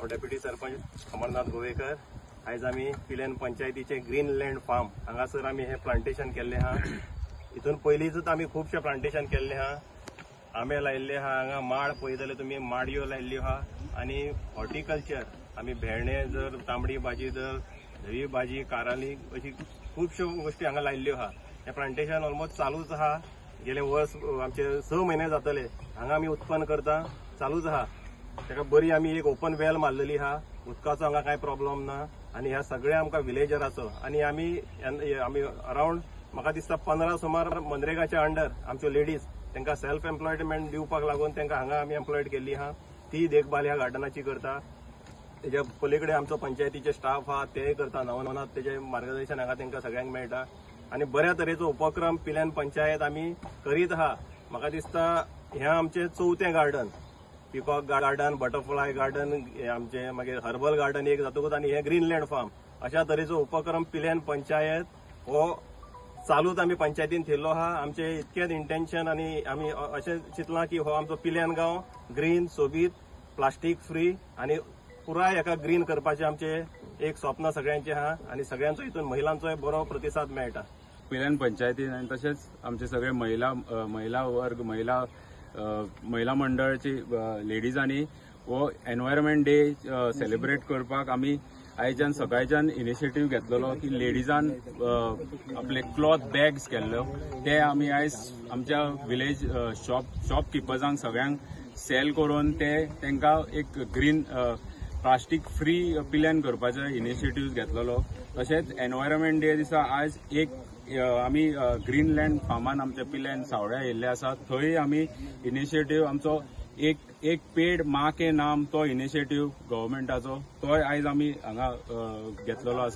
हांव डेप्युटी सरपंच अमरनाथ गोवेकर. आयज आमी पिल्यान पंचायतीचे ग्रीन लँड फार्म हांगासर आमी हे प्लांटेशन केल्लें आहा. हितून पयलींच आमी खुबशें प्लांटेशन केल्लें आहा. आंबे लायिल्ले आहा, हांगा माड पळयतले तुमी, माडयो लायिल्ल्यो आहा आनी हॉर्टिकल्चर आमी भेंडे जर, तांबडी भाजी जर, धवी भाजी, काराली अशी खुबश्यो गोश्टी हांगा लायिल्ल्यो आहा. हें प्लांटेशन ऑलमोस्ट चालूच आहा. गेले वर्स आमचे 6 म्हयने जातले हांगा आमी उत्पन्न करता, चालूच आहा. ताका बरी आमी एक ओपन वेल मारलेली आहा, उदकाचो हांगा कांय प्रॉब्लम ना. आनी ह्या सगळ्या आमकां विलेजराचो आनी आमी आमी अरावंड म्हाका दिसता 15 सुमार मनरेगाच्या अंडर आमच्यो लेडीज तांकां सेल्फ एम्प्लॉयमेंट दिवपाक लागून तांकां हांगा आमी एम्प्लॉयड केल्ली आहा. ती देखभाल ह्या गार्डनाची करता. तेज्या पलीकडे आमचो पंचायतीचे स्टाफ आहा, तेय करता. नवनाथ तेजे मार्गदर्शन हांगा तांकां सगळ्यांक मेळटा आनी बऱ्या तरेचो उपक्रम पिल्यान पंचायत आमी करीत आहा. म्हाका दिसता हें आमचें चवथें garden, peacock garden, butterfly garden, आमचें मागीर हर्बल गार्डन एक जातकूच आनी हें ग्रीन लँड फार्म. अशा तरेचो उपक्रम पिल्यान पंचायत हो चालूच आमी पंचायतीन थेयल्लो आहा. आमचें इतकेंच इंटेन्शन आनी आमी अशें चिंतलां की हो आमचो पिल्यान गांव ग्रीन, सोबीत, प्लास्टीक फ्री आनी पुराय हेका ग्रीन करपाचें आमचें एक स्वप्न सगळ्यांचें आहा आनी सगळ्यांचो हितून महिलांचोय बरो प्रतिसाद मेळटा. पिल्यान पंचायतीन आनी तशेंच आमचे सगळे महिला महिला वर्ग, महिला महिला मंडळाची लेडीजांनी हो एनवायरमेंट डे सेलिब्रेट करपाक आमी आयच्यान सकाळच्यान इनिशिएटीव घेतलेलो की लेडीजान आपले क्लॉथ बॅग्स केल्ल्यो ते आमी आयज आमच्या विलेज शॉपकिपर्सांक सगळ्यांक सेल करून ते तांकां एक ग्रीन प्लास्टीक फ्री पिल्यान करपाचो इनिशिएटीव घेतलेलो. तशेंच एनवायरमेंट डे दिसा आयज एक आमी ग्रीन लँड फार्मान आमच्या पिल्यान सावळ्या येयल्ले आसा, थंय आमी इनिशिएटीव आमचो एक एक पेड माँ के नाम तो इनिशिएटीव गव्हर्मेंटाचो तोय आयज आमी हांगा घेतलेलो आसा.